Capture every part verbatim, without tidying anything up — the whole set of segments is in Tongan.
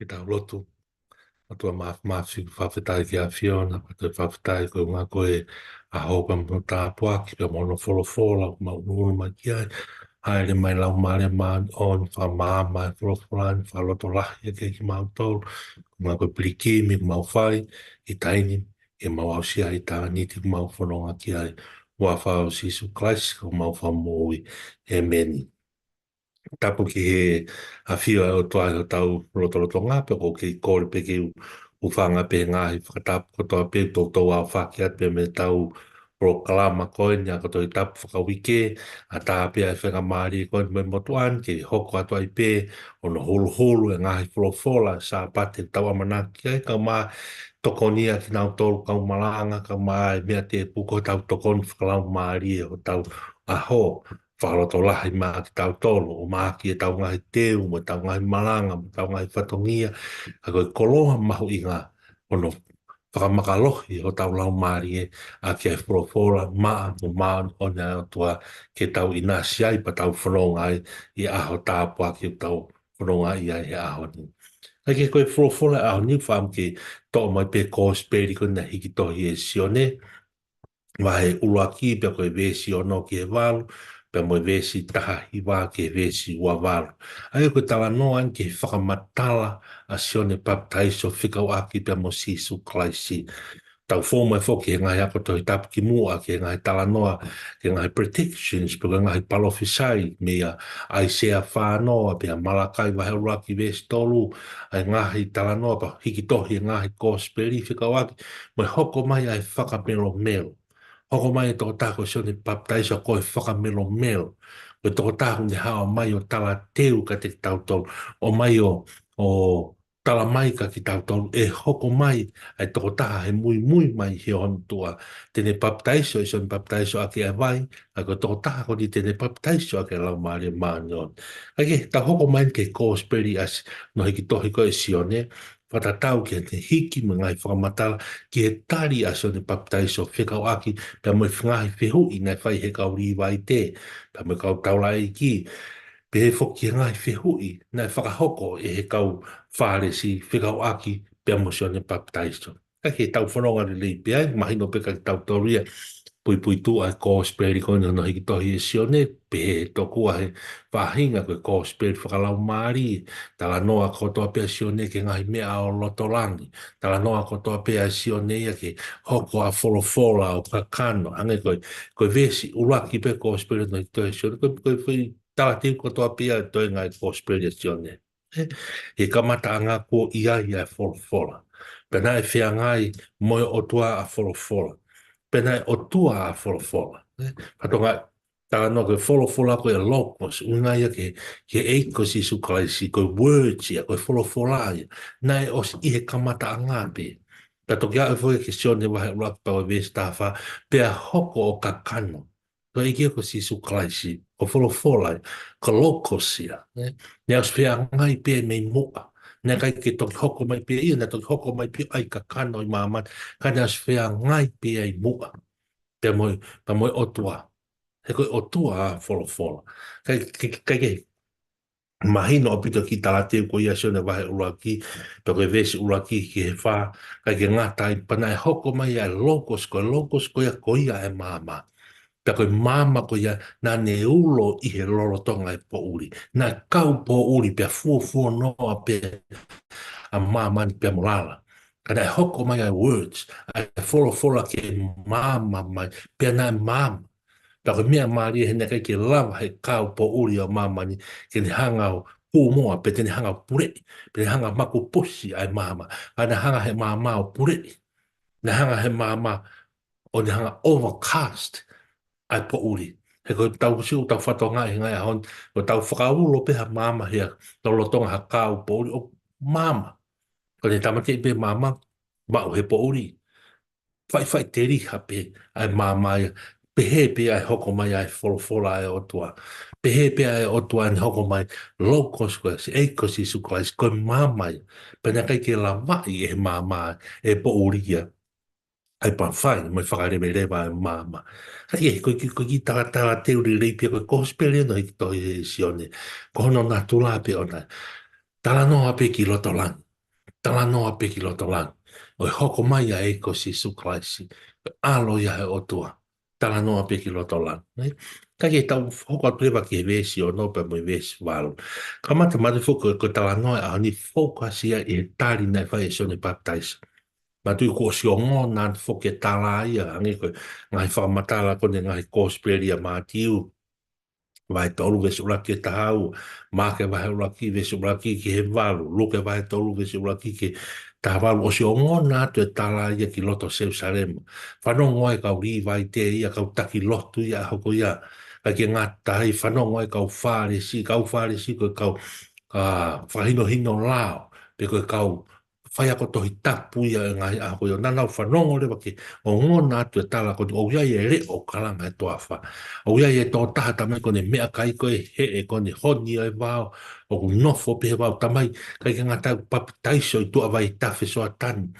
Ke tau lotu. ʻOtua Māfimafi, fakafetaʻi ki he ʻAfiona, pea toe fakafetaʻi koeʻuhi ko e ʻaho pea mo e tāpuaki pea mo hono folofola ʻoku mau ʻunuʻunu mai ki ai. Hāʻele mai Laumālie Māʻoniʻoni, fakamaama e folofola ni, fakalotolahi ʻaki kimautolu, koeʻuhi ko e pilikimi ʻoku mau fai ʻi he taimi ni, ke mau aʻusia ʻitāniti ʻoku mau fononga ki ai. Huafa ʻo Sīsū Kalaisi ko homau Fakamoʻui. ʻĒmeni. Tapu ki he ʻafio ʻa e ʻOtua ʻi hotau lotolotonga, pea ʻoku ou kei kole pē ke u hūfanga pē he ngaahi fakatapu kotoa pē ʻoku toutou aofaki atu pē mei heʻetau polokalama ko eni ʻa e ako Tohitapu fakauike, ʻatā pē ʻa e faingamālie ko eni mei he motuʻa ni ke hoko atu ai pē hono huluhulu e ngaahi folofola Sāpate ʻoku tau ʻamanaki ai, kae ʻumaʻā e tokoni ʻa kinautolu kau malanga, kae ʻumaʻā e meʻa tēpū ko hotau tokoni fakalaumālie ʻi hotau ʻaho. Fakalotolahi maʻa kitautolu, ʻo maʻa ʻetau ngaahi teu, mo ʻetau ngaahi malanga, mo ʻetau ngaahi fatongia, ka ko e koloa mahuʻinga hono fakamakalohi hotau laumālie ʻaki e folofola maʻa mo māʻoniʻoni ʻa e ʻOtua ke tau ʻinasi ai pea tau fononga ai ʻi he ʻaho tāpuaki ʻoku tau fononga ai he ʻaho ni. ʻA ia ko e folofola ʻo e ʻaho ni, fakaʻamu ke toʻo mai pē Kōsipeli ko eni naʻe hiki tohi ʻe Sione, vahe ʻuluaki pea ko e veesi ono ki he valu, pea mo e veesi taha hiva ki he veesi ua valu. ʻA ia ko e talanoa eni ki he fakamatala ʻa Sione Papitaiso fekauʻaki pea mo Sīsū Kalaisi. Tau fou mai foki he ngaahi ako Tohitapu kimuʻa ki he ngaahi talanoa, ki he ngaahi predictions, pe ko e ngaahi palōfisai, meia ʻAisea fā noa, pea Malakai vahe ʻuluaki veesi tolu, ʻa e ngaahi talanoa pea hiki tohi e ngaahi Kōsipeli fekauʻaki mo e hoko mai ʻa e fakamelomelo. Hoko mai e tokotaha ko Sione Papitaiso ko e fakamelomelo. Ko e tokotaha ʻoku ne haʻu mai ʻo talateu kiate kitautolu. ʻOmai ʻo, ʻo tala mai kia kitautolu ʻe hoko mai ʻa e tokotaha he muimui mai he ʻOtua. Te ne papitaiso ʻe Sione Papitaiso ʻaki ʻa e vai, ka ko e tokotaha ko eni te ne papitaiso ʻaki ʻa e Laumālie Māʻoniʻoni. ʻA ia ke tau hoko mai ki he Kōsipeli ʻa Si-, naʻe hiki tohi ko ē ʻe Sione, fakatatau ki heʻene hiki mo e ngaahi fakamatala ki he tali ʻa Sione Papitaiso fekauʻaki pea mo e ngaahi fehuʻi naʻe fai ʻe he kau Līvaite, pea mo e kau taulaʻeiki, pehē foki ki he ngaahi fehuʻi naʻe fakahoko ʻe he kau Fālesi fekauʻaki pea mo Sione Papitaiso. Ka ke tau fononga lelei pē ai, mahino pē kia kitautolu ia, puipuituʻa e Kōsipeli ko eni naʻe hiki tohi ʻe Sione, pehē ʻe he tokua he faʻahinga ko e Kōsipeli fakalaumālie, talanoa kotoa pē ʻa Sione ki he ngaahi meʻa ʻo loto langi, talanoa kotoa pē ʻa Sione ia ki he hoko ʻa e folofola ʻo kakano, hangē ko e, ko e veesi ʻuluaki pē Kōsipeli naʻe hiki tohi ʻe Sione, ko e, ko e foʻi talateu kotoa pē ia ʻo e toenga e Kōsipeli ʻa Sione. ʻE, he kamataʻanga kuo ʻi ai ʻa e folofola. Pea naʻe feangai mo e ʻOtua ʻa e folofola. Pea naʻe ʻOtua ʻa e folofola. ʻE, fatongia talanoa ko e folofola ko e logos, ʻuhinga ia ki he, ki he ʻEiki ko Sīsū Kalaisi, ko e words ia, ko e folofola ia. Naʻe ʻosi ʻi he kamataʻanga pē. Pea toki aʻu foki ki he Sione vahe ʻuluaki pea ko e veesi taha fā, pea hoko ʻo kakano. Ko e ʻEiki ko Sīsū Kalaisi, ko e folofola ia, ko e logos ia, ne? Naʻe ʻosi feangai pē mei muʻa. Naʻe ʻikai ke toki hoko mai pē ia, naʻe toki hoko mai pē ʻo ʻai kakano ʻi māmani, ka naʻe ʻosi feangai pē ʻi muʻa. Pea mo e, pea mo e ʻOtua. He ko e ʻOtua ʻa e folofola. ʻIkai, ʻikai, ʻikai ke mahino ʻaupito e kiʻi talateu ko ia ʻa Sione vahe ʻuluaki, pea ko e veesi ʻuluaki ki he fā, ʻikai ke ngata ai pea naʻe hoko mai ʻa e logos, ko e logos ko ia, ko ia ʻa e maama. Pea ko e maama ko ia naʻa ne ulo ʻi he lolotonga e poʻuli. Naʻe kau poʻuli pea fuofuanoa pē ʻa māmani pea mo lala. Ka naʻe hoko mai ʻa e words, ʻa e folofola ke maama mai, pea naʻe maama. Pea ko e meʻa mālie he naʻe ʻikai ke lava he kau poʻuli ʻo māmani ke ne hanga ʻo pūmoa, pe te ne hanga ʻo puleʻi, pe te ne hanga ʻo makupusi ʻa e maama. Ka naʻe hanga he maama ʻo puleʻi. Naʻe hanga he maama ʻo ne hanga ʻo overcast ʻa e poʻuli. He ko e tau siʻi ʻoku tau fatongia he ngaahi ʻaho ni, ko e tau fakaulo pē ha maama he lolotonga ha kau poʻuli ʻoku maama. Ko ʻene tāmateʻi pē maama, maʻu he poʻuli. Faʻifaʻiteliha pē ʻa e maama ia, pehē pē ʻa e hoko mai ʻa e folofola ʻa e ʻOtua. Pehē pē ʻa e ʻOtua ʻene hoko mai, logos ko e, ʻEiki ko Sīsū Kalaisi, ko e maama ia. Pea naʻe ʻikai ke lavaʻi ʻe he maama ʻa e poʻuli ia ʻa e mafai mo e fakaleveleva ʻa e maama. Ka ʻi he, ko e kiʻi, ko e kiʻi talatala teu lelei pē ia ko e Kosipeli naʻe hiki tohi ʻe Sione. Ko hono natula pē ʻona. Talanoa pē ki loto langi. Talanoa pē ki loto langi. ʻO e hoko mai ʻa e ʻEiki ko Sīsū Kalaisi, ʻAlo ia ʻo e ʻOtua. Talanoa pē ki loto langi. Nē? Ka ke tau hoko atu leva ki he veesi ono pea mo e veesi valu. Kamata mai foki ko e talanoa ʻa e ʻaho ni, focus ia ʻi he tali naʻe fai ʻe Sione Papitaiso. Manatuʻi kuo ʻosi ongona foki e tala ia, hangē ko e ngaahi fakamatala ko eni ngaahi Kosipeli ʻa Mātiu, vahe tolu veesi ʻuluaki ki he taha ua, Maʻake vahe ʻuluaki veesi ʻuluaki ki he valu, Luke vahe tolu veesi ʻuluaki ki he taha valu, ʻosi ongona atu e tala ia ki loto Selusalema. Fanongo ai e kau Līvaite ia, kau taki lotu ia ʻaho ko ia. ʻIkai ke ngata ai, fanongo ai e kau Fālesi, kau Fālesi ko e kau, ā, fakahinohino lao, pe ko e kau faiako Tohi Tapu ia ʻo e ngaahi ʻaho ko ia. Naʻa nau fanongo leva ki he ongona atu e tala ko eni, ʻoku ʻi ai e leʻo kalanga he toafa. ʻOku ʻi ai e tokotaha, talamai ko eni meʻakai ko ē, heʻe ko eni honi ʻo e vao, ʻoku nofo pē he vao, talamai ʻikai ke ngata ai, papitaiso ʻi tuʻa vaitafe Soatani,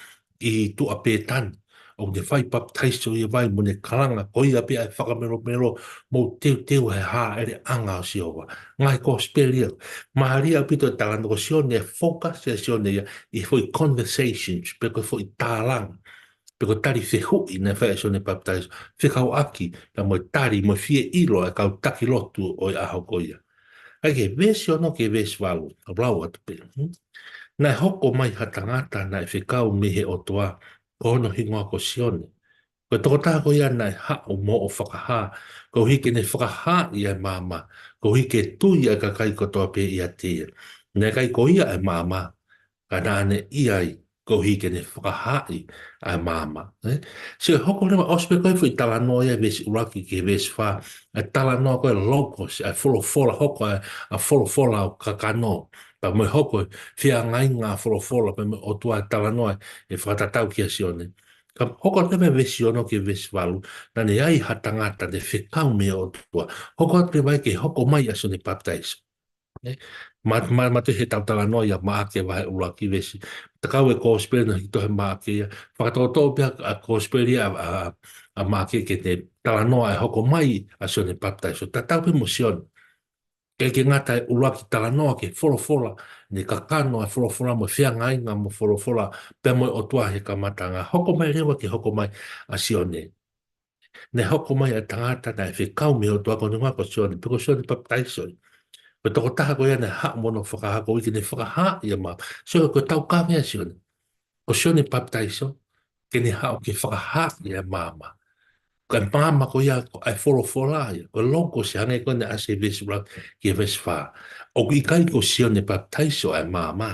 ʻi tuʻa Pētani. ʻOku ne fai papitaiso ʻi he vai mo ne kalanga, ko ia pē ʻa e fakamelomelo, mou teuteu he hāʻeleʻanga ʻo Sihova. Ngaahi Kosipeli ia. Mālie ʻaupito e talanoa ko Sione, focus ʻa Sione ia ʻi he foʻi conversations, pe ko e foʻi tālanga, pe ko e tali fehuʻi naʻe fai ʻe Sione Papitaiso, fekauʻaki pea mo e tali mo e fie ʻilo ʻa e kau taki lotu ʻo e ʻaho ko ia. ʻIkai ke, veesi ono ki he veesi valu, ʻa lau atu pē. Hmm? Naʻe hoko mai ha tangata naʻe fekau mei he ʻOtua, ko hono hingoa ko Sione. Ko e tokotaha ko ia naʻe haʻu mo hono fakahā, koeʻuhi ke ne fakahaaʻi ʻa e maama, koeʻuhi ke tui ʻa e kakai kotoa pē ʻiate ia. Naʻe ʻikai ko ia ʻa e maama, ka naʻa ne ʻi ai, koeʻuhi ke ne fakahaaʻi ʻa e maama. Ē? Sio, hoko leva, ʻosi pē ko e foʻi talanoa ia veesi ʻuluaki ki he veesi fā, ʻa e talanoa ko e logos, ʻa e folofola, hoko ʻa e, ʻa e folofola ʻo kakano. Pea mo e hoko e feangainga ʻa e folofola pea mo e ʻOtua, ʻa e talanoa ʻe fakatatau kia Sione. Ka hoko atu leva veesi ono ki he veesi valu, naʻa ne ʻi ai ha tangata naʻe fekau mei he ʻOtua. Hoko atu leva ia ki he hoko mai ʻa Sione Papitaiso. Ē? Ma, ma, manatuʻi heʻetau talanoa ia Maʻake vahe ʻuluaki veesi. Takau e Kosipeli naʻe hiki tohi ʻe Maʻake ia. Fakatokoto pē ʻa e Kosipeli ʻa, ʻa, ʻa Maʻake ke ne talanoa e hoko mai ʻa Sione Papitaiso. Tatau pē mo Sione. ʻIkai ke ngata e ʻuluaki talanoa ki he folofola, ne kakano e folofola mo e feangainga mo e folofola pea mo e ʻOtua he kamataʻanga. Hoko mai leva ki he hoko mai ʻa Sione. Naʻe hoko mai ʻa e tangata naʻe fekau mei he ʻOtua, ko hono hingoa ko Sione, pe ko Sione Papitaiso. Ko e tokotaha ko ia naʻe haʻu mo hono fakahā, koeʻuhi ke ne fakahaaʻi ʻa e maama. Sio, ko e taukave ʻa Sione, ko Sione Papitaiso, ke ne haʻu ke fakahaaʻi ʻa e maama. Ko e maama ko ia, ko e folofola ia, ko e logos, hangē ko eni ʻa e veesi ʻuluaki ki he veesi fā. ʻOku ʻikai ko Sione Papitaiso ʻa e maama,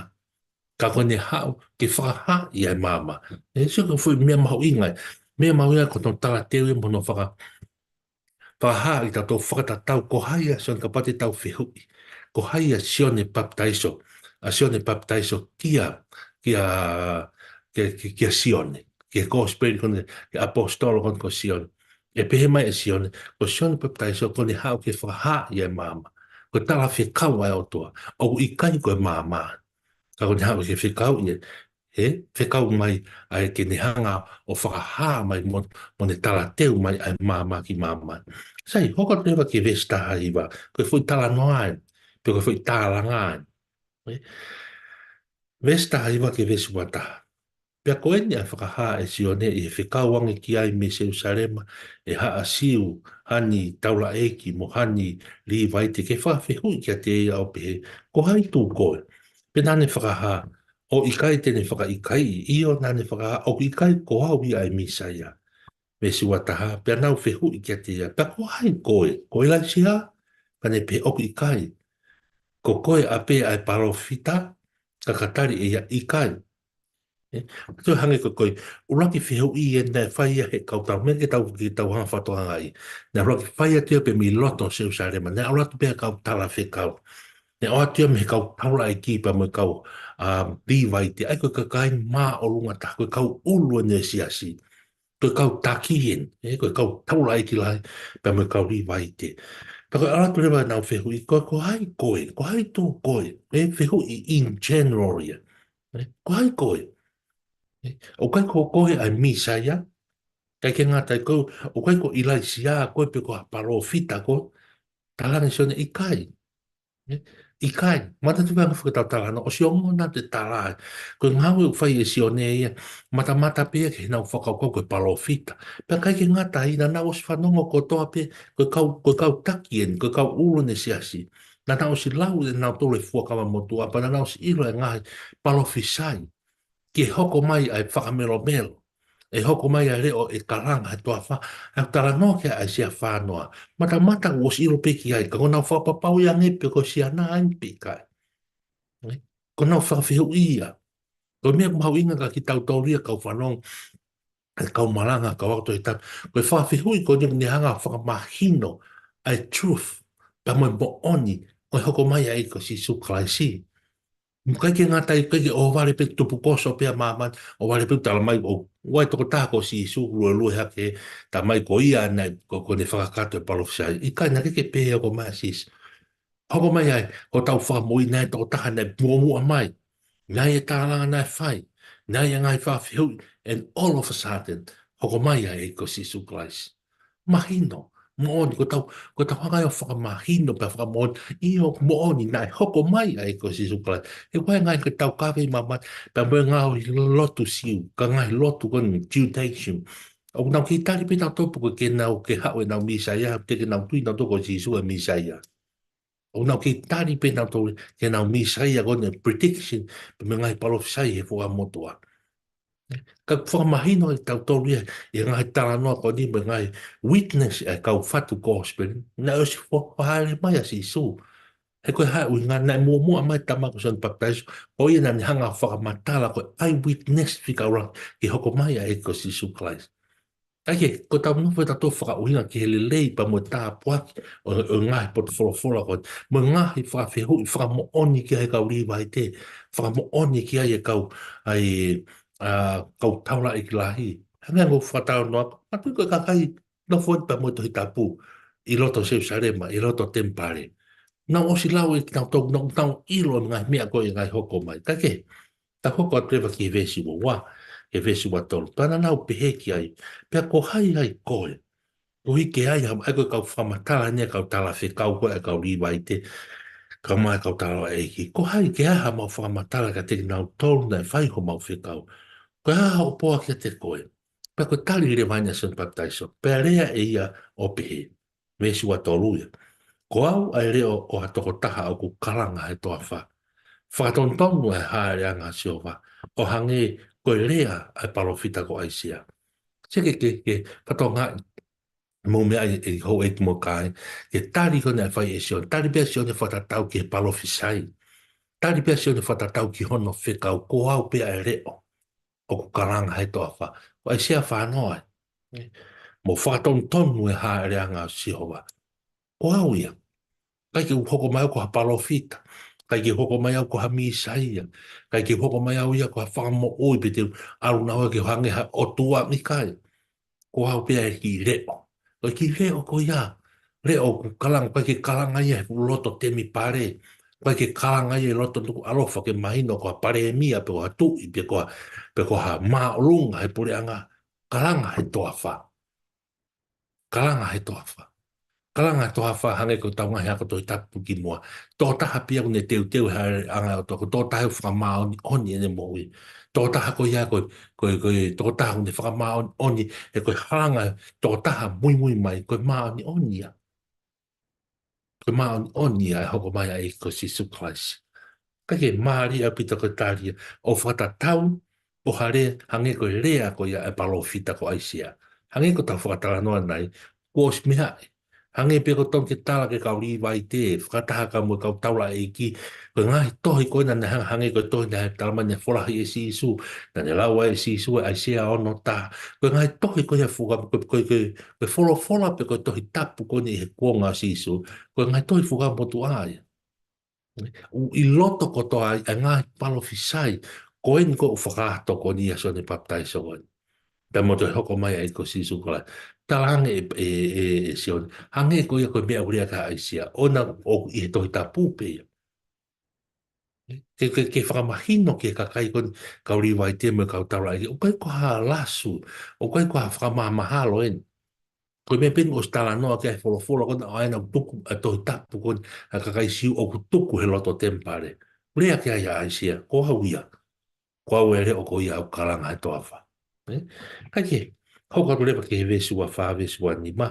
ka ko ʻene haʻu ke fakahaaʻi ʻa e maama. Ē, sio, ko e foʻi meʻa mahuʻinga ia. Meʻa mahuʻinga ko hono talateu ia mo hono faka-, fakahā ʻi tautolu, fakatatau ko hai ʻa Sione, kapau te tau fehuʻi. Ko hai ʻa Sione Papitaiso, ʻa Sione Papitaiso kia, kia, kia, kia, kia Sione, ki he Kosipeli ko eni, ki he ʻaposetolo ko eni ko Sione. ʻE pehē mai ʻe Sione, ko Sione Papitaiso ko ʻene haʻu ke fakahaaʻi ʻa e maama. Ko e talafekau ʻa e ʻOtua. ʻOku ʻikai ko e maama. Ka ko ʻene haʻu ke fekauʻi ʻa e, ē, fekau mai ʻa e ke ne hanga ʻo fakahā mai mo, mo ne talateu mai ʻa e maama ki māmani. Sai, hoko atu leva ki he veesi taha hiva, ko e foʻi talanoa ē, pe ko e foʻi tālanga ē. Ē? Veesi taha hiva ki he veesi ua taha. Pea ko eni ʻa e fakahā ʻe Sione ʻi he fekau ange ki ai mei Selusalema ʻe haʻa Siu, ha ni taulaʻeiki mo ha ni Līvaite, ke fakafehuʻi kiate ia ʻo pehē, ko hai tū koe? Pea naʻa ne fakahā, ʻoku ʻikai te ne fakaʻikaiʻi, ʻio naʻa ne fakahā, ʻoku ʻikai ko au ia ʻa e Mīsaia. Veesi ua taha, pea nau fehuʻi kiate ia, pea ko hai koe? Ko ʻIlaisiā? Ka ne pehē, ʻoku ʻikai. Ko koe ʻapē ʻa e palōfita? Ka ka tali ʻe ia, ʻikai. Ē, ʻoku toe hangē ko e, ko e ʻuluaki fehuʻi ē naʻe fai ia he kau tau, meʻa ke tau, ke tau hanga fakatokangaʻi. Naʻe ʻuluaki fai atu ia pē mei loto Selusalema, naʻe ʻalu atu pē ʻa e kau talafekau. Naʻe ʻalu atu ia mei he kau taulaʻeiki pea mo e kau, um, Līvaite, ʻa ia ko e kakai māʻolunga taha, ko e kau ʻulu ʻo e siasi. Ko e kau taki eni, ē, ko e kau taulaʻeiki lahi, pea mo e kau Līvaite. Pea ko e ʻalu atu leva ʻenau fehuʻi, ko, ko hai koe, ko hai tū koe, ē, fehuʻi in general ia. Ē, ko hai koe? Ē, ʻoku ʻikai ko koe ʻa e Mīsaia, ʻikai ke ngata ai, ko, ʻoku ʻikai ko ʻIlaisiā koe pe ko ha palōfita koe, talaange ʻe Sione ʻikai. Ē, ʻIkai, manatuʻi pē ʻa e ngaahi fakatautala, naʻe ʻosi ongo naʻa te tala ai. Ko e ngāue ʻoku fai ʻe Sione ia, matamata pē ia ki heʻenau fakakaukau ko e palōfita. Pea ʻikai ke ngata ai, naʻa nau ʻosi fanongo kotoa pē, ko e kau, ko e kau taki eni, ko e kau ʻulu ʻene siasi. Naʻa nau ʻosi lau ʻe nautolu e Fuakava Motuʻa, pea naʻa nau ʻosi ʻilo e ngaahi palōfisai ki he hoko mai ʻa e fakamelomelo, ʻe hoko mai ʻa e leʻo ʻe kalanga he toafa, ʻa e talanoa ki ai ʻa ʻAisea fā noa. Matamata kuo ʻosi ʻilo pē ki ai, ka ko ʻenau fakapapauʻi ange pē ko e siana eni pe ʻikai. Ko ʻenau fakafehuʻi ia. Ko e meʻa mahuʻinga kiate kitautolu ia kau fanongo, ʻa e kau malanga, kau ako Tohi Tapu. Ko e fakafehuʻi ko eni ʻoku ne hanga ʻo fakamahino ʻa e truth, pea mo e moʻoni ʻo e hoko mai ʻa e ʻEiki ko Sīsū Kalaisi. ʻIkai ke ngata ai, ʻikai ke ʻohovale pē tupukoso pē ʻa māmani, ʻohovale pē talamai ʻoku ʻi ai e tokotaha ko Sīsū, luelue hake, talamai ko ia naʻe, ko, ko ʻene fakakakato e palōfisai. ʻIkai, naʻe ʻikai ke pehē e hoko mai ʻa Sīsū. Hoko mai ai, ko hotau Fakamoʻui, naʻe ʻi ai e tokotaha naʻe muʻomuʻa mai. Naʻe ʻi ai e tālanga naʻe fai. Naʻe ʻi ai e ngaahi fakafehuʻi, and all of a sudden, hoko mai ʻa e ʻEiki ko Sīsū Kalaisi. Mahino, moʻoni, ko ʻetau, ko ʻetau hanga ia ʻo fakamahino pea fakamoʻoni, ʻio, moʻoni, naʻe hoko mai ʻa e ʻEiki ko Sīsū Kalaisi. He ko e ngaahi ko ʻetau kaveinga mai, pea mo e ngaahi lotu Siu, ko e ngaahi lotu ko eni Judaism. ʻOku nau kei tali pē nautolu pe ko e ke nau ke haʻu ʻenau Mīsaia, pe te ke nau tui nautolu ko Sīsū e Mīsaia. ʻOku nau kei tali pē nautolu ki heʻenau Mīsaia ko eni, prediction, pea mo e ngaahi palōfisai he Fuakava Motuʻa. Ka ʻoku fakamahino ʻe tautolu ia, ʻi he ngaahi talanoa ko eni mo e ngaahi witness ʻa e kau fatu gospel, naʻe ʻosi fo-, fakahāʻele mai ʻa Sīsū. He ko e hā e ʻuhinga, naʻe muʻomuʻa mai e tama ko Sione Papitaiso, ko ia naʻa ne hanga ʻo fakamatala, ko e eyewitness fika ua ki he hoko mai ʻa e ʻEiki ko Sīsū Kalaisi. ʻIkai ke, ko ʻetau nofo ʻe tautolu ʻo fakaʻuhinga ki he lelei pea mo e tāpuaki ʻo, ʻo e ngaahi potu folofola ko eni, mo e ngaahi fakafehuʻi, fakamoʻoni ki ai e kau Līvaite, fakamoʻoni ki ai e kau, ʻa e, ʻa, kau taulaʻeiki lahi. Hangē ko e fakatalanoa, ʻa e tui ko e kakai nofo pea mo e Tohi Tapu ʻi loto Selusalema, ʻi loto temipale. Nau ʻosi lau ʻe kinautolu, nau, nau ʻilo e ngaahi meʻa ko ē ʻe ngaahi hoko mai. Ka ke, tau hoko atu leva ki he veesi ua ua, ki he veesi ua tolu. Pea naʻa nau pehē ki ai, pea ko hai ai koe? Koeʻuhi ke ʻi ai ha, ʻa ia ko e kau fakamatala eni ʻa e kau talafekau ko ē ʻa e kau Līvaite, kae ʻumaʻā e kau taulaʻeiki. Ko hai ke ʻi ai haʻamau fakamatala kiate kinautolu naʻe fai homau fekau? Ko e hā hoʻo poa kiate koe? Pea ko e tali leva eni ʻa Sione Papitaiso. Pea lea ʻe ia ʻo pehē. Veesi ua tolu ia. Ko au ʻa e leʻo ʻo ha tokotaha ʻoku kalanga he toafa. Fakatonutonu e hāʻeleʻanga ʻo Sihova, ʻo hangē ko e lea ʻa e palōfita ko ʻAisea. Sio ki he, ki he, ki he fatongia ʻoku mou meaʻi ʻe houʻeiki mo e kāinga, ki he tali ko eni naʻe fai ʻe Sione. Tali pē ʻa Sione fakatatau ki he palōfisai. Tali pē ʻa Sione fakatatau ki hono fekau, ko au pē ʻa e leʻo ʻoku kalanga he toafa. Ko ʻAisea fā noa ē. Mo fakatonutonu e hāʻeleʻanga ʻo Sihova. Ko au ia. ʻIkai ke u hoko mai au ko ha palōfita. ʻIkai ke u hoko mai au ko ha Mīsaia. ʻIkai ke u hoko mai au ia ko ha fakamoʻui pe te u ʻalu naua ke u hangē ha ʻotua, ʻikai. Ko au pē ʻa e kiʻi leʻo. Ko e kiʻi leʻo ko ia. Leʻo ʻoku kalanga, ʻikai ke kalanga ia he fuʻu loto temipale. ʻIkai ke kalanga ia he loto nukuʻalofa ke mahino ko ha palēmia, pe ko ha tuʻi, pe ko ha, pe ko ha māʻolunga he puleʻanga. Kalanga he toafa. Kalanga he toafa. Kalanga he toafa hangē ko ʻetau ngaahi ako Tohi Tapu kimuʻa. Tokotaha pē ia ʻoku ne teuteu e hāʻeleʻanga ʻo e ʻOtua, ko e tokotaha ʻoku fakamāʻoniʻoni ʻene moʻui. Tokotaha ko ia ko e, ko e, ko e tokotaha ʻoku ne fakamāʻoniʻoni, he ko e halanga e tokotaha muimui mai, ko e māʻoniʻoni ia. Ko e māʻoniʻoni ia e hoko mai ʻa e ʻEiki ko Sīsū Kalaisi. Ka ke mālie ʻaupito ko e tali ia, ʻo fakatatau, ʻo hangē, hangē ko e lea ko ia ʻa e palōfita ko ʻAisea. Hangē ko ʻetau fakatalanoa ʻanenai, kuo ʻosi meaʻi. Hangē pē ko e tonu ke tala ki he kau Līvaite, fakataha ka mo e kau taulaʻeiki, ko e ngaahi tohi ko ē naʻa ne hanga, hangē ko e tohi naʻe talamai naʻe folahi ʻe Sīsū, naʻa ne lau ai ʻe Sīsū ʻa ʻAisea ono taha. Ko e ngaahi tohi ko ia fuka, ko, ko, ko, ko e folofola pe ko e Tohi Tapu ko eni he kuonga ʻo Sīsū, ko e ngaahi tohi Fuakava Motuʻa ia. ʻOku ʻi loto kotoa ai e ngaahi palōfisai ko eni ʻoku fakaʻatā ko eni ʻa Sione Papitaiso ko eni. Pea mo e hoko mai ʻa e ʻEiki ko Sīsū Kalaisi. Talaange ʻe, ʻe, ʻe, ʻe Sione, hangē ko ia ko e meʻa ʻoku lea ki ai ʻa ʻAisea. ʻOua naʻa ʻoku ʻi he Tohi Tapu pē ia. Ke, ke, ke fakamahino ki he kakai ko eni, kau Līvaite mo e kau taulaʻeiki. ʻOku ʻikai ko ha lasu, ʻoku ʻikai ko ha fakamahamahalo eni. Ko e meʻa pē eni ʻosi talanoa ki ai e folofola ko ena ʻa ena tuku ʻa e Tohi Tapu ko eni ʻa e kakai Siu ʻoku tuku he loto temipale. Lea ki ai ʻa ʻAisea, ko au ia. Ko au e leʻo ko ia ʻoku kalanga he toafa. Ē? Kae kehe, hoko atu leva ki he veesi ua fā, veesi ua nima.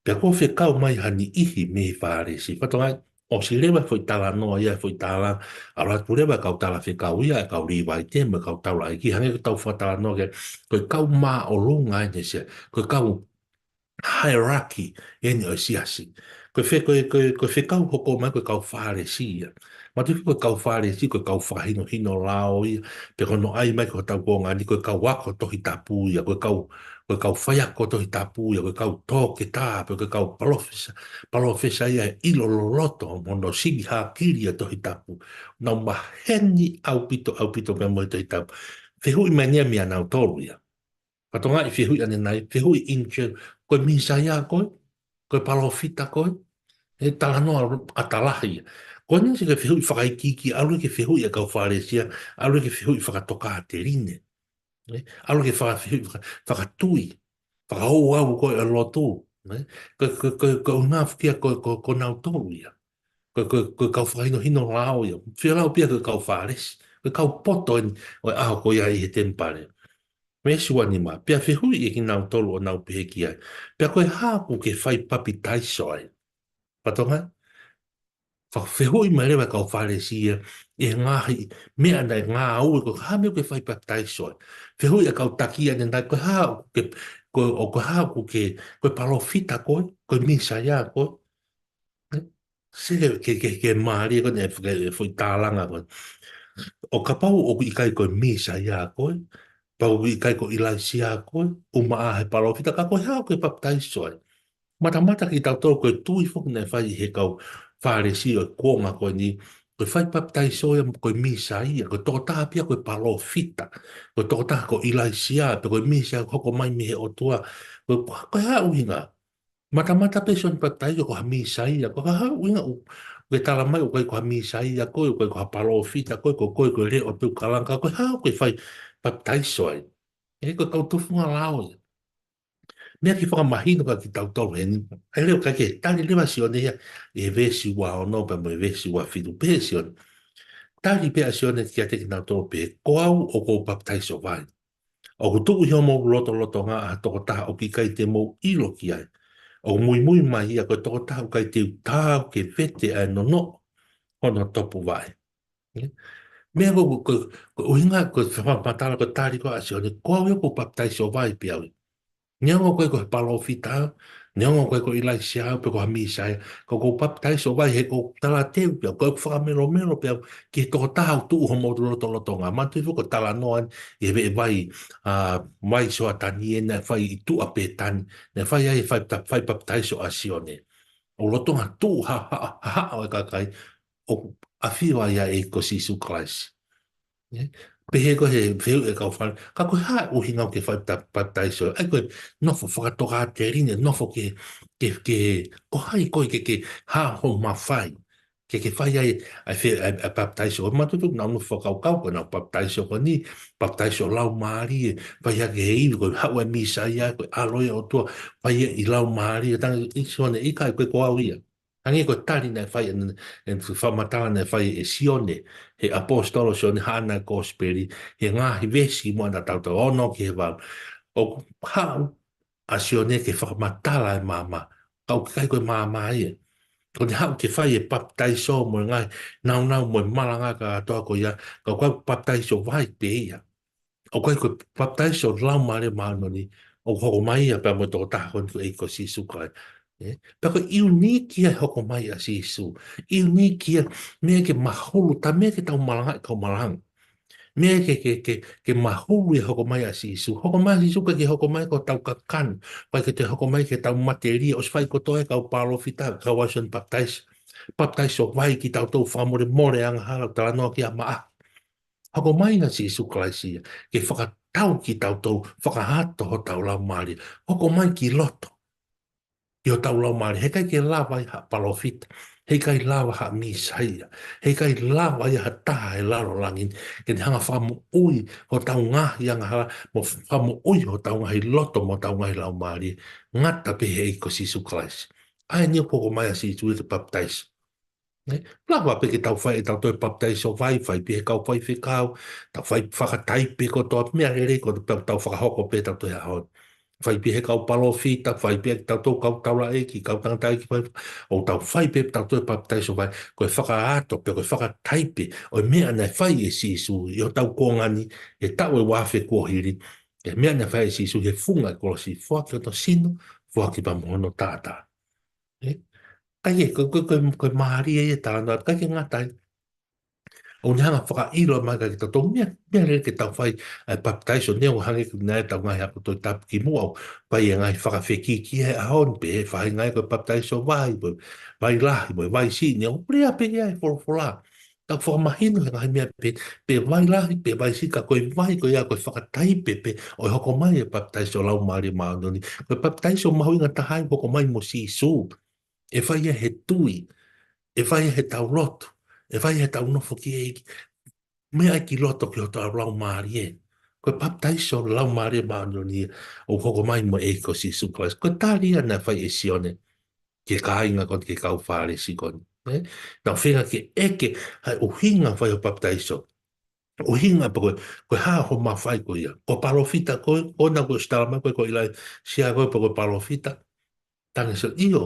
Pea kuo fekau mai ha niʻihi mei he Fālesi. Fatongia, ʻosi leva e foʻi talanoa ia, e foʻi tala, ʻalu atu leva e kau talafekau ia, e kau Līvaite, mo e kau taulaʻeiki, hangē ko ʻetau fakatalanoa ki ai, ko e kau māʻolunga eni ʻa Siu, ko e kau hierarchy eni ʻo e siasi. Ko e fe-, ko e, ko e, ko e fekau hoko mai ko e kau Fālesi ia. Manatuʻi ko e kau Fālesi, ko e kau fakahinohino lao ia, pea ko hono ʻai mai ki hotau kuonga ni, ko e kau ako Tohi Tapu ia, ko e kau, ko e kau faiako Tohi Tapu ia, ko e kau toketā, pe ko e kau palōfesa, palōfesa ia ʻilo loloto, mo hono sivi hākili ʻa e Tohi Tapu. Nau maheni ʻaupito, ʻaupito pea mo e Tohi Tapu. Fehuʻi mai eni ia meia nautolu ia. Fatongia, fehuʻi ʻanenai, fehuʻi in general, ko e Mīsaia koe, ko e palōfita koe, e talanoa ʻatā lahi ia. Ko eni ʻosi ko e fehuʻi fakaikiiki, ʻalu ki he fehuʻi ʻa e kau Fālesi ia, ʻalu ki he fehuʻi fakatokāteline. Ē, ʻalu ki he faka-, fehuʻi faka-, fakatui, fakaouau ko ē ʻa e lotu. Ē, ko, ko, ko, ko e ʻuhinga foki ia ko, ko, ko nautolu ia. Ko, ko, ko e kau fakahinohino lao ia. Fielau pē ia ko e kau Fālesi. Ko e kau poto eni ʻo e ʻaho ko ia ʻi he temipale. Veesi ua nima, pea fehuʻi ʻe kinautolu ʻo nau pehē ki ai, pea ko e hā ʻoku ke fai papitaiso ai? Fatongia, fakafehuʻi mai leva e kau Fālesi ia, ʻi he ngaahi meʻa naʻe ngāue, ko e hā e meʻa ʻoku ke fai papitaiso ai? Fehuʻi e kau taki ʻanenai, ko e hā ʻoku ke, ko, ʻo ko e hā ʻoku ke, ko e palōfita koe, ko e Mīsaia koe? Sio ke, ke, ke, ke mālie ko eni e foʻi, e foʻi tālanga ko eni. ʻO kapau ʻoku ʻikai ko e Mīsaia koe, pea ʻoku ʻikai ko ʻIlaisiā koe, ʻumaʻā he palōfita, ka ko e hā ʻoku ke papitaiso ai? Matamata kiate kitautolu ko e tui foki naʻe fai ʻe he kau Fālesi ʻo e kuonga ko eni, ko e fai papitaiso ia ko e Mīsaia, ko e tokotaha pē ia ko e palōfita, ko e tokotaha ko ʻIlaisiā, pe ko e Mīsaia hoko mai mei he ʻOtua, ko e, ko e hā e ʻuhinga? Matamata pē Sione Papitaiso ko ha Mīsaia, ko e hā e ʻuhinga ʻoku ke tala mai ʻoku ʻikai ko ha Mīsaia koe, ʻoku ʻikai ko ha palōfita koe, ko koe ko e leʻo pē ʻoku kalanga, ko e hā ʻoku ke fai papitaiso ai? Ē, ko e kau tufunga lao ia. Meʻa ke fakamahino kiate kitautolu heni, ʻa e leʻo kae kehe, tali leva ʻa Sione ia, ʻi he veesi ua ono pea mo e veesi ua fitu, pehē ʻe Sione. Tali pē ʻa Sione kiate kinautolu pehē, ko au ʻoku ou papitaiso vai. ʻOku tuʻu ʻi homou lotolotonga ʻa ha tokotaha ʻoku ʻikai te mou ʻilo ki ai. ʻOku muimui mai ia ko e tokotaha ʻoku ʻikai te u taau ke vete ʻa e nonoʻo hono topuvaʻe. Meʻa ko, ko, ko e ʻuhinga, ko e fakamatala, ko e tali ko ē ʻa Sione, ko au ia ʻoku ou papitaiso vai pē au ia. Neongo ʻoku ʻikai ko ha palōfita au, neongo ʻoku ʻikai ko ʻIlaisiā au pe ko ha Mīsaia, ka ʻoku ou papitaiso vai he ʻoku ou talateu pē au, ʻoku ou fakamelomelo pē au ki he tokotaha ʻoku tuʻu ʻi homou lotolotonga. Manatuʻi foki ko e talanoa eni ʻi he veʻe vai, ʻa, vai Soatani ē naʻe fai ʻi tuʻa Pētani, naʻe fai ai e fai pta-, fai papitaiso ʻa Sione. ʻO lolotonga tuʻu ha, ha, ha, haʻo e kakai, ʻoku ʻafio ai ʻa e ʻEiki ko Sīsū Kalaisi. Ē? Pehē ko ē he fehuʻi ʻa e kau Fālesi, ka ko e hā e ʻuhinga ʻoku ke fai pta-, papitaiso? ʻA ia ko e nofo fakatokāteline, nofo ke, ke, ke, ko hai koe ke, ke hā hoʻo mafai ke, ke fai ai ʻa e fe-, ʻa e, ʻa e papitaiso. Manatuʻi naʻa nau fakakaukau ko ʻenau papitaiso ko eni, papitaiso Laumālie, fai hake he ivi, ko e haʻu e Mīsaia, ko e ʻAlo ia ʻo e ʻOtua, fai ia ʻi Laumālie, talaange ʻe Sione, ʻikai, ʻikai ko au ia. Hangē ko e tali naʻe fai ʻe, ʻe fakamatala naʻe fai ʻe Sione, he ʻaposetolo Sione, haʻana kosipeli, he ngaahi veesi mo ʻana tautau ono ki he valu. ʻOku haʻu ʻa Sione ke fakamatala e maama, ka ʻoku ʻikai ko e maama ia. Ko ʻene haʻu ke fai e papitaiso mo e ngaahi nāunau mo e malanga kātoa ko ia, ka ko e papitaiso vai pē ia. ʻOku ʻikai ko e papitaiso Laumālie Māʻoniʻoni, ʻoku hoko mai ia pea mo e tokotaha ko eni ko e ʻEiki ko Sīsū Kalaisi. Ē? Pea ko e ʻiuniki ia e hoko mai ʻa Sīsū. ʻIuniki ia, meʻa ke mahulu, tā meʻa ke tau malangaʻi kau malanga. Meʻa ke, ke, ke, ke mahulu ia e hoko mai ʻa Sīsū. Hoko mai ʻa Sīsū ʻikai ke hoko mai ko hotau kakano, ʻikai ke toe hoko mai ki heʻetau matelie, ʻosi fai kotoa ʻe he kau palōfita, kau ʻa Sione Papitaiso. Papitaiso vai kitautolu fakamolemole angahala, talanoa ki ai maʻa. Hoko mai ʻa Sīsū Kalaisi ia, ke fakatau kitautolu, fakahato hotau laumālie. Hoko mai ki loto, ʻi hotau laumālie, heʻikai ke lava ai ha palōfita, He ʻikai lava ha Mīsaia. He ʻikai lava ia ha taha he lalo langi ni ke ne hanga ʻo fakamoʻui hotau ngaahi angahala, mo fakamoʻui hotau ngaahi loto, mo hotau ngaahi laumālie. Ngata pē he ʻEiki ko Sīsū Kalaisi. ʻA eni ʻoku hoko mai ʻa Sīsū ia ke papitaiso. Nē? Lava pē ke tau fai ʻe tautolu e papitaiso vai, fai pē he kau faifekau, tau fai fakataipe kotoa, meʻa lelei kotoa pē tau fakahoko pē tautolu he ʻaho ni. Fai pē he kau palōfita, fai pē ʻe tautolu kau taulaʻeiki, kau tangataʻeiki, fai, ʻoku tau fai pē tautolu e papitaiso vai, ko e fakaʻato pē, ko e fakataipe ʻo e meʻa naʻe fai ʻe Sīsū ʻi hotau kuonga ni, he taʻu ʻe uaafe kuo hili, e meʻa naʻe fai ʻe Sīsū he funga ʻo e kolosi, foaki hono sino, foaki pea mo hono taʻataʻa. Ē? Kae kehe, ko, ko, ko, ko e mālie ia e talanoa, kae kehe ngata ai. ʻOku ne hanga ʻo fakaʻilo mai kiate kitautolu meʻa, meʻa lelei ke tau fai ʻa e papitaiso, neongo hangē ko e ʻuhinga ʻetau ngaahi ako Tohi Tapu kimuʻa, ʻoku fai e ngaahi fakafekiki he ʻaho ni, pe ʻe fai ngaahi ko e papitaiso vai, ko e vai lahi, mo e vai siʻi, neongo ʻoku lea pē ia he folofola. Tau fakamahino he ngaahi meʻa pē, pe vai lahi, pe vai siʻi, ka ko e vai ko ia ko e fakataipe pē ʻo e hoko mai e papitaiso Laumālie Māʻoniʻoni. Ko e papitaiso mahuʻinga taha ia ʻoku hoko mai mo Sīsū. ʻE fai ia he tui, ʻe fai ia heʻetau lotu, ʻe fai ia heʻetau nofo ki he ʻEiki. Meʻa ai ki loto ki hotau laumālie. Ko e papitaiso Laumālie Māʻoniʻoni ia ʻoku hoko mai mo e ʻEiki ko Sīsū Kalaisi. Ko e tali ia naʻe fai ʻe Sione ki he kāinga ko eni, ki he kau Fālesi ko eni. Ē? Naʻa nau feinga ke ʻeke ʻa e ʻuhinga fai hoʻo papitaiso. ʻUhinga pē ko e, ko e hā hoʻo mafai ko ia. Ko e palōfita koe, ko ena kuo ʻosi tala mai ko e, ko ʻIlaisiā koe pe ko e palōfita. Talaange ʻe Sione, ʻio,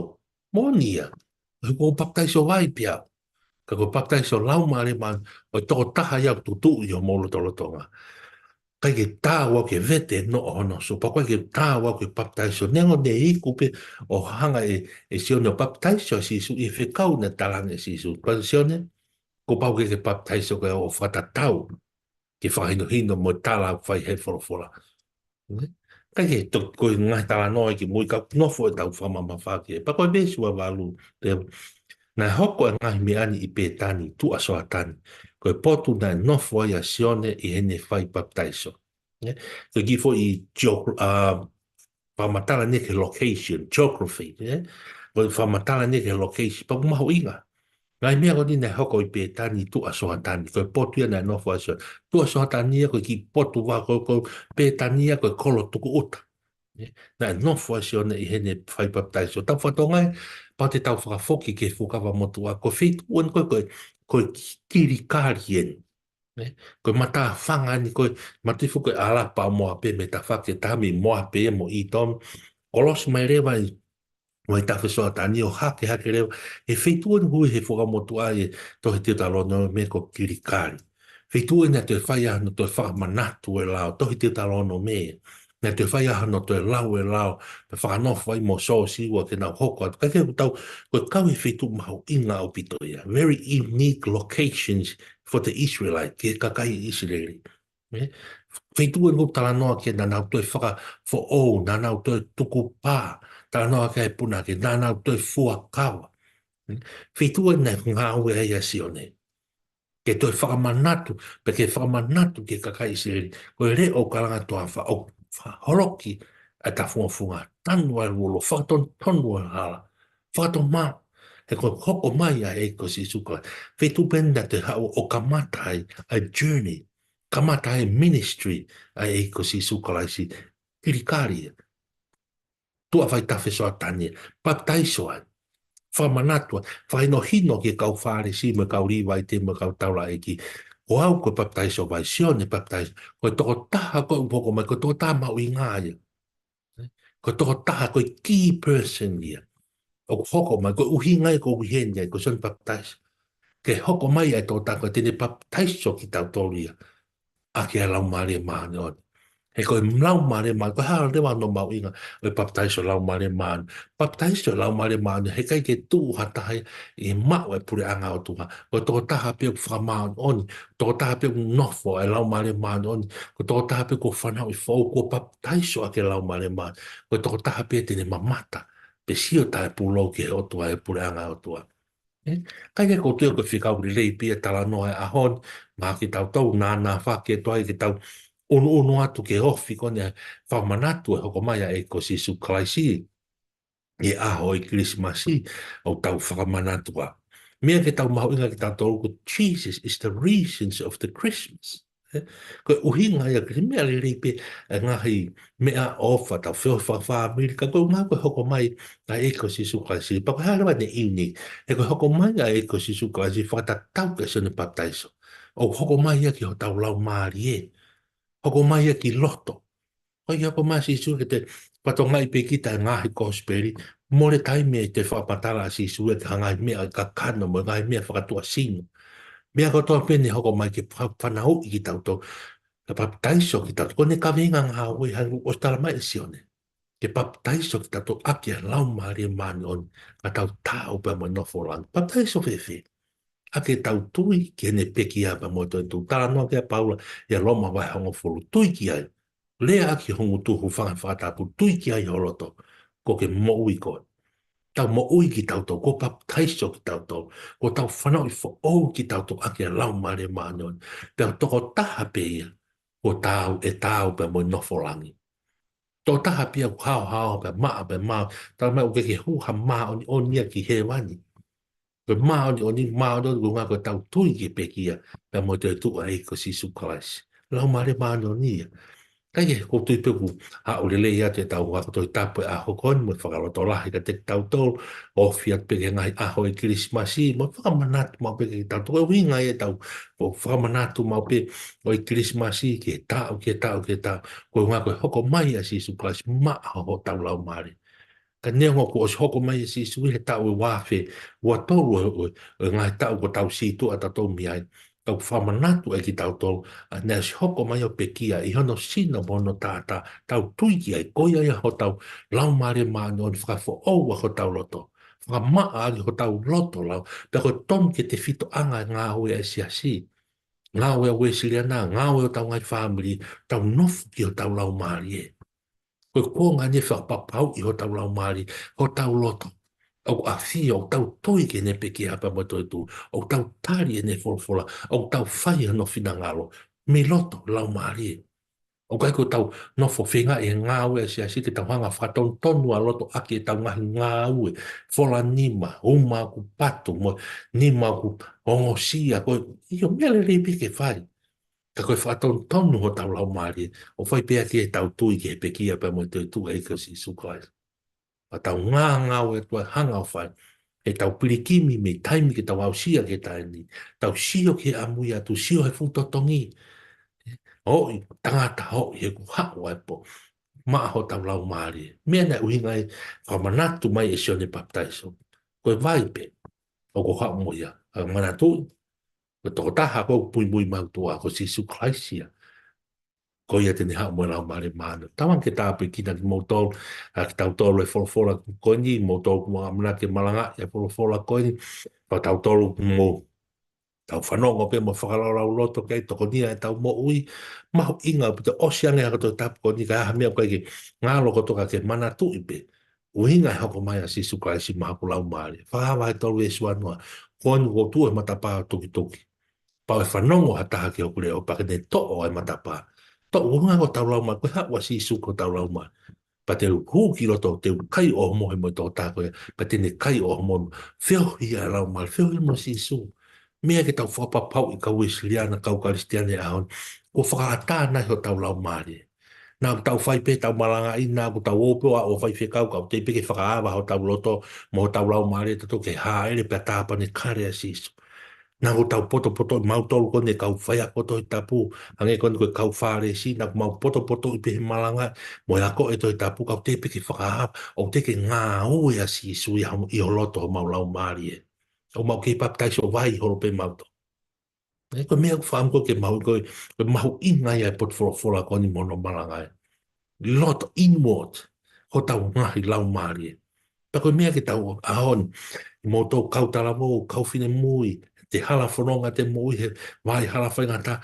moʻoni ia. He ʻoku ou papitaiso vai pē au. Ka ko e papitaiso Laumālie Māʻoniʻoni, ʻoku tokotaha ia ʻoku tuʻutuʻu ʻi homou lotolotonga. ʻIkai ke taau au ke vete e noʻo hono sū, pea ʻikai ke taau au ke papitaiso. Neongo naʻe iku pē ʻo hanga ʻe, ʻe Sione ʻo papitaiso ʻa Sīsū ʻi he fekau naʻe talaange ʻe Sīsū. Pea Sione, kuo pau ke ke papitaiso koe ʻo fakatatau ki he fakahinohino mo e tala ʻoku fai he folofola. Nē? Kae kehe, to-, ko e ngaahi talanoa ia kimui ka nofo ʻetau fakamamafa ki ai. Pea ko e veesi ua valu, te, naʻe hoko e ngaahi meʻa ni ʻi Pētani, tuʻa Soatani. Ko e potu naʻe nofo ai ʻa Sione ʻi heʻene fai papitaiso. Nē? Ko e kiʻi foʻi geog-, ā, fakamatala eni ki he location, geography, ē? Ko e fakamatala eni ki he location, pea ʻoku mahuʻinga. Ngaahi meʻa ko eni naʻe hoko ʻi Pētani, tuʻa Soatani, ko e potu ia naʻe nofo ai ʻa Sione. Tuʻa Soatani ia ko e kiʻi potu vā, ko, ko Pētani ia ko e kolo tukuʻuta. Ē? Naʻe nofo ai ʻa Sione ʻi heʻene fai papitaiso. Tau fakatokangaʻi, pea te tau fakafoki ki he Fuakava Motuʻa, ko e feituʻu eni ko e, ko e, ko e Kilikali eni. Nē? Ko e matāfanga eni ko e, mātuʻaki foki ko e ʻAlapa ʻo Moape mei he tafaʻaki ʻe taha mei Moape mo ʻĪtomi. Kolosi mai leva ʻi, ʻi he vaitafe Soatani ʻo hake hake leva. He feituʻu eni ʻoku ui he Fuakava Motuʻa ʻi he tohi Teutalōnome ko Kilikali. Feituʻu eni naʻe toe fai ai hano toe fakamanatu e lao, tohi Teutalōnome. Naʻe toe fai ai hano toe lau e lao, pea fakanofo ai mo Sōsiua ke nau hoko atu. Kae kehe ʻoku tau, ko e kau he feituʻu mahuʻinga ʻaupito ia. Very unique locations for the Israelite, ki he kakai ʻIsileli. Ē? Feituʻu eni ʻoku talanoa ki ai naʻa nau toe fakafoʻou, naʻa nau toe tukupā, talanoa ki ai e punake, naʻa nau toe fuakava. Ē? Feituʻu eni naʻe ngāue ai ʻa Sione. Ke toe fakamanatu, pea ke fakamanatu ki he kakai ʻIsileli. Ko e leʻo ʻoku kalanga toafa, ʻoku fakaholoki ʻa e tafungofunga, tanu ʻa e ulo, fakatonutonu ʻa e hala, fakatomala. He ko e hoko mai ʻa e ʻEiki ko Sīsū Kalaisi. Feituʻu pē eni naʻe toe haʻu ʻo kamata ai ʻa e journey, kamata ai e ministry ʻa e ʻEiki ko Sīsū Kalaisi. Kilikali ia. Tuʻa vaitafe Soatani, papitaiso ai. Fakamanatu ai, fakahinohino ki he kau Fālesi mo e kau Līvaite mo e kau taulaʻeiki. Ko au ko e papitaiso vai, Sione papitaiso. Ko e tokotaha ko ē ʻoku hoko mai, ko e tokotaha mahuʻinga ia. Ko e tokotaha, ko e key person ia. ʻOku hoko mai, ko e ʻuhinga ia ʻoku ui heni ai, ko Sione Papitaiso. Ke hoko mai ʻa e tokotaha ko ē te ne papitaiso kitautolu ia ʻaki ʻa e Laumālie Māʻoniʻoni. He ko e Laumālie Māʻoniʻoni, ko e hā leva hono mahuʻinga ʻo e papitaiso Laumālie Māʻoniʻoni. Papitaiso Laumālie Māʻoniʻoni, he ʻikai ke tuʻu ha taha ia ʻi he maʻu e puleʻanga ʻo e ʻOtua. Ko e tokotaha pē ʻoku fakamāʻoniʻoni, tokotaha pē ʻoku nofo ai e Laumālie Māʻoniʻoni, ko e tokotaha pē kuo fanauʻi foʻou, kuo papitaiso ʻaki e Laumālie Māʻoniʻoni, ko e tokotaha pē te ne mamata, pe sio taʻepūlou ki he ʻOtua, e puleʻanga ʻo e ʻOtua. Ē? Kae kehe ʻoku ou tui ko e fekau lelei pē ia e talanoa he ʻaho ni, maʻa kitautolu naʻa nau fake tuai ke tau ʻunuʻunu atu ki he ofi ko eni ʻa e fakamanatu e hoko mai ʻa e ʻEiki ko Sīsū Kalaisi. ʻI he ʻaho ʻo e Kilisimasi, ʻoku tau fakamanatu ā. Meʻa ke tau mahuʻingaʻia kitautolu ko Jesus is the reasons of the Christmas. Ē? Ko e ʻuhinga ia ki he meʻa lelei pē ʻa e ngaahi meʻaʻofa, tau feohi fakafāmili, ka ko e ʻuhinga ko e hoko mai ʻa e ʻEiki ko Sīsū Kalaisi. Pea ko e hā leva ʻene ʻiuni, he ko e hoko mai ʻa e ʻEiki ko Sīsū Kalaisi fakatatau kia Sione Papitaiso. ʻO hoko mai ia ki hotau laumālie. Hoko mai ia ki loto. ʻOku ʻi ai ko e meʻa Sīsū ke te fatongia pē kita he ngaahi kosipeli, mole taimi ʻe te fakamatala ʻa Sīsū ia ki ha ngaahi meʻa kakano mo e ngaahi meʻa fakatuʻasino. Meʻa kotoa pē ne hoko mai ke fa-, fanauʻi kitautolu, ke papitaiso kitautolu. Ko ʻene kaveinga ngāue hangē ko e ʻosi tala mai ʻe Sione. Ke papitaiso kitautolu ʻaki ʻa e Laumālie Māʻoniʻoni, ka tau taau pea mo e nofo langi. Papitaiso fēfē? ʻAki ʻetau tui ki heʻene pekia pea mo e toetuʻu. Talanoa ki ai ʻa Paula ʻia Loma vahe hongofulu, tui ki ai. Lea ʻaki ho ngutu, hūfanga he fakatapu, tui ki ai ho loto, kuo ke moʻui koe. Tau moʻui kitautolu, kuo papitaiso kitautolu, kuo tau fanauʻi foʻou kitautolu ʻaki ʻa e Laumālie Māʻoniʻoni. Pea tokotaha pē ia, kuo taau, ʻe taau pea mo e nofo langi. Tokotaha pē ia kuo haohaoa pea maʻa pea maʻa, tala mai ʻoku ʻikai ke hū ha māʻoniʻoni ia ki hēvani. Ko e māʻoniʻoni, māʻoniʻoni ko e ʻuhinga ko ʻetau tui ki he pekia pea mo e toetuʻu ʻa e ʻEiki ko Sīsū Kalaisi. Laumālie Māʻoniʻoni ia. Kae kehe, ʻoku ou tui pē ʻoku haʻu lelei atu ʻetau ako Tohi Tapu he ʻaho ko eni mo e fakalotolahi kiate kitautolu, ofi atu pē ki he ngaahi ʻaho ʻo e Kilisimasi, mo fakamanatu maʻu pē kiate kitautolu. Ko e ʻuhinga ia ʻetau, ʻo fakamanatu maʻu pē ʻo e Kilisimasi ki he taʻu, ki he taʻu, ki he taʻu. Ko e ʻuhinga ko e hoko mai ʻa Sīsū Kalaisi maʻa hotau laumālie. Ka neongo kuo ʻosi hoko mai ʻa Sīsū ʻi he taʻu ʻe ua afe ua tolu ʻo, ʻo, ʻo e ngaahi taʻu kuo tau sītuʻa tautolu mei ai, ka ʻoku fakamanatu ʻe kitautolu ʻa ʻene ʻosi hoko mai ʻo pekia ʻi hono sino mo hono taʻataʻa, tau tui ki ai, ko ia ia hotau Laumālie Māʻoniʻoni fakafoʻou ʻa hotau loto. Fakamaʻa ʻaki hotau loto lau, pea ko e tonu ke tefitoʻanga e ngāue ʻa e siasi. Ngāue ʻa e Uēsiliana, ngāue ʻo hotau ngaahi fāmili, tau nofo ki hotau laumālie. Ko e konga eni ʻe fakapapauʻi hotau laumālie, hotau loto. ʻOku ʻafio, ʻoku tau tui ki heʻene pekia pea mo e toetuʻu, ʻoku tau tali ʻene folofola, ʻoku tau fai hono finangalo, mei loto, laumālie. ʻOku ʻikai ko ʻetau nofo feingaʻi he ngāue ʻa e siasi ke tau hanga fakatonutonu ʻa loto ʻaki ʻetau ngaahi ngāue, fola nima, uma ʻoku patu, mo e nima ʻoku ongosia, ko e, ʻio, meʻa lelei pē ke fai. Ka ko e fakatonutonu hotau laumālie, ʻoku fai pē ʻaki ʻetau tui ki he pekia pea mo e toetuʻu ʻa e ʻEiki ko Sīsū Kalaisi. Pea tau ngāngāue atu ʻa e hanga ʻo fai. ʻEtau pilikimi mei taimi ke tau aʻusia ki he taimi ni. Tau sio ki he ʻamui atu, sio he fuʻu totongi. Hoʻi, tangata hoʻi, he kuo haʻu ʻa e pō. Maʻa hotau laumālie. Meʻa naʻe ʻuhinga ai, fakamanatu mai ʻe Sione Papitaiso. Ko e vai pē, ʻoku haʻu mo ia. Ka manatuʻi, ko e tokotaha ko ē ʻoku muimui mautolu ai ko Sīsū Kalaisi ia. Ko ia te ne haʻu mo e Laumālie Māʻoniʻoni. Tauange ke tāpuekina kimoutolu, ʻa kitautolu he folofola ko eni, moutolu ʻoku mou ʻamanaki ke malangaʻi ʻa e folofola ko eni, ko tautolu ʻoku mou tau fanongo pē mo fakalaulauloto ki ai, tokonia ʻetau moʻui, mahuʻinga ʻaupito, ʻosi ange ʻa e ako Tohi Tapu ko eni, ka ʻi ai ha meʻa ʻoku ʻikai ke ngalo kotoa ka ke manatuʻi pē. ʻUhinga e hoko mai ʻa Sīsū Kalaisi maʻa hoku laumālie. Fakaava he tolu e suanoa. Ko eni kuo u tuʻu he matapā ʻo tukituki. Pea ʻe fanongo ha taha ki hoku leʻo, pea ke ne toʻo ʻa e matapā. Toʻo, ʻuhinga ko hotau laumālie, ko e haʻu ʻa Sīsū ko hotau laumālie. Pea te u hū ki loto, te u kai ʻo mohe mo e tokotaha ko ia, pea te ne kai ʻo mohe. Feohi ʻa e laumālie, feohi mo Sīsū. Meʻa ke tau fakapapauʻi kau Uēsiliana, kau Kalisitiane he ʻaho ni. Kuo fakaʻatā nai hotau laumālie. Naʻa ʻoku tau fai pē ʻetau malangaʻi, naʻa ʻoku tau ō pē ʻo ʻalu ʻo faifekau, ka ʻoku teʻeki pē ke fakaava hotau loto, mo hotau laumālie, tautolu ke hāʻele pea tāpanekale ʻa Sīsū. Naʻa ʻoku tau potopotoʻi mautolu ko eni kau faiako Tohi Tapu, hangē ko eni ko e kau Fālesi, naʻa ʻoku mau potopotoʻi pē he malangaʻi, mo e ako e Tohi Tapu, ka ʻoku teʻeki pē ke fakaava, ʻoku teʻeki ke ngāue ʻa Sīsū ʻi ho, ʻi ho loto homau laumālie. ʻOku mau kei papitaiso vai holo pē mautolu. ʻE, ko e meʻa ʻoku fakaʻamu ko ē ke mahuʻi ko ē, ko e mahuʻinga ia e potu folofola ko eni mo hono malangaʻi. Loto inward, hotau ngaahi laumālie. Pea ko e meʻa ke tau ʻaho ni, ʻi moutolu kau talavou, kau finemui, te hala fononga te moʻui he vai hala faingataʻa,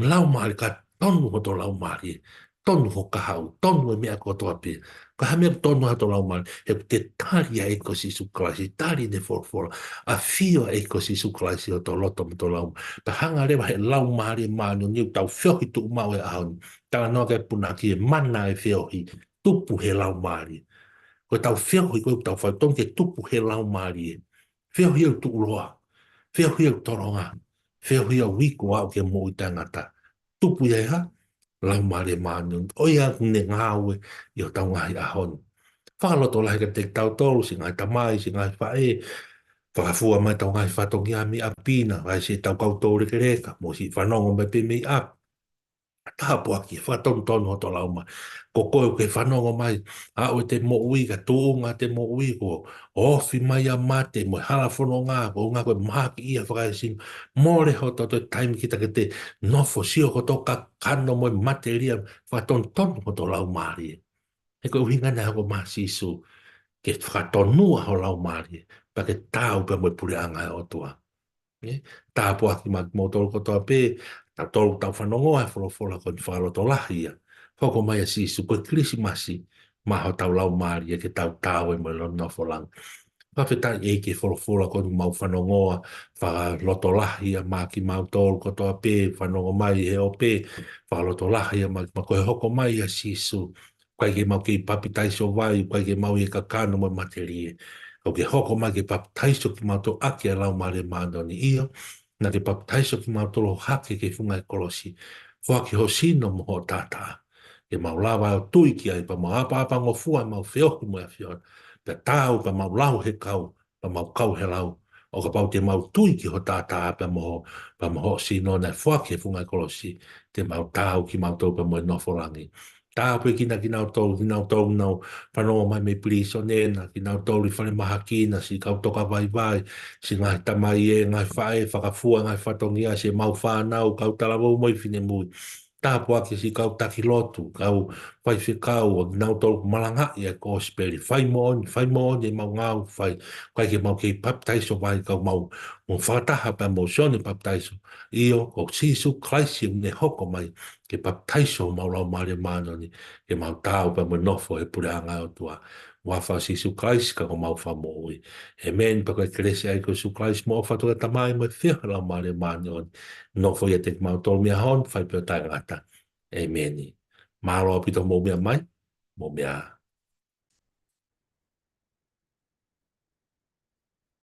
laumālie ka tonu hoto laumālie. Tonu ho kahaʻu, tonu e meʻa kotoa pē. Ka ha meʻa tonu hoto laumālie, he te tali ʻa e ʻEiki ko Sīsū Kalaisi, tali ʻene folofola, ʻafio ʻa e ʻEiki ko Sīsū Kalaisi ʻi hoto loto mo hoto laumālie. Pea hanga leva he Laumālie Māʻoniʻoni ʻo tau feohi tuʻumaʻu he ʻaho ni. Talanoa ki ai e punake, mana e feohi, tupu he laumālie. Ko ʻetau feohi, ko ʻetau fai, tonu ke tupu he laumālie. Feohi ʻo tuʻuloa. Feohi ʻeku tolonga. Feohi ʻeku iku ʻo aʻu ki he moʻui taʻengata. Tupu ia ʻi he hā? Laumālie Māʻoniʻoni. ʻOku ʻi ai ʻene ngāue ʻi hotau ngaahi ʻaho ni. Fakalotolahi kiate kitautolu, siʻi ngaahi tamai, siʻi ngaahi faʻē. Fakafua mai ʻetau ngaahi fatongia mei ʻapi na, ʻa siʻetau kau toulekeleka, mo siʻi fanongo mai pē mei ʻapi. Tāpuaki, fakatonutonu hoto laumālie. Ko koe ʻoku ke fanongo mai, aʻu ʻete moʻui, ka tuʻunga ʻete moʻui, kuo ofi mai ʻa mate, mo e hala fononga, ko e ʻuhinga ko e mahaki ia fakaesino. Mole hoto toe taimi kita ke te nofo sio kotoa ki he kakano mo e matelie, fakatonutonu hoto laumālie. He ko e ʻuhinga naʻe hoko mai ʻa Sīsū, ke fakatonua ho laumālie, pea ke taau pea mo e puleʻanga ʻo e ʻOtua. Ē, tāpuaki mai kimoutolu kotoa pē, tautolu ʻoku tau fanongoa e folofola ko eni, fakalotolahi ia. Hoko mai ʻa Sīsū ko e Kilisimasi, maʻa hotau laumālie ke tau taau ai mo e nofo langi. Fakafetaʻi ʻEiki he folofola ko eni ʻoku mau fanongoa, fakalotolahi ia maʻa kimautolu kotoa pē, fanongo mai he ope, fakalotolahi ia maʻa kimautolu ko e hoko mai ʻa Sīsū. ʻIkai ke mau kei papitaiso vai, ʻikai ke mau ʻi he kakano mo e matelie. ʻOku ke hoko mai ke papitaiso kimautolu ʻaki ʻa e Laumālie Māʻoniʻoni, ʻio, naʻa ke papitaiso kimautolu ʻo hake ki he funga ʻo e kolosi. Foaki ho sino mo hoʻo taʻataʻa. Ke mau lava ʻo tui ki ai pea mau ʻapaʻapangofua ʻemau feohi mo e ʻAfiona. Pea taau pea mau lau he kau, pea mau kau he lau. ʻO kapau te mau tui ki ho taʻataʻa pea mo ho, pea mo hoʻo sino naʻe foaki he funga ʻo e kolosi, te mau taau kimautolu pea mo e nofo langi. Tāpuekina kinautolu, kinautolu ʻoku nau fanongo mai mei pilīsone na, kinautolu ʻi falemahaki na, siʻi kau tokavaivai, siʻi ngaahi tamai ē, ngaahi faʻē, fakafua ngaahi fatongia, siʻemau fānau, kau talavou mo e finemui. Tāpuaki siʻi kau taki lotu, kau faifekau, ʻa kinautolu ʻoku malangaʻi ʻa e kosipeli, fai moʻoni, fai moʻoni ʻemau ngāue ʻoku fai, ʻikai ke mau kei papitaiso vai ka mau, mau fakataha pea mo Sione Papitaiso. ʻIo, ko Sīsū Kalaisi ʻoku ne hoko mai, ke papitaiso homau Laumālie Māʻoniʻoni, ke mau taau pea mo e nofo he puleʻanga ʻo e ʻOtua. Huafa ʻo Sīsū Kalaisi ko homau Fakamoʻui. ʻĒmeni. Pea ko e kelesi ʻa e ʻEiki ko Sīsū Kalaisi mo e ʻofa ʻa e ʻOtua ko e Tamai mo e feohi ʻa e Laumālie Māʻoniʻoni, nofoʻia ʻiate kimautolu mei he ʻaho ni ʻo fai pē ʻo taʻengata. ʻĒmeni. Mālō ʻaupito hoʻomou meʻa mai, mou meʻa ā.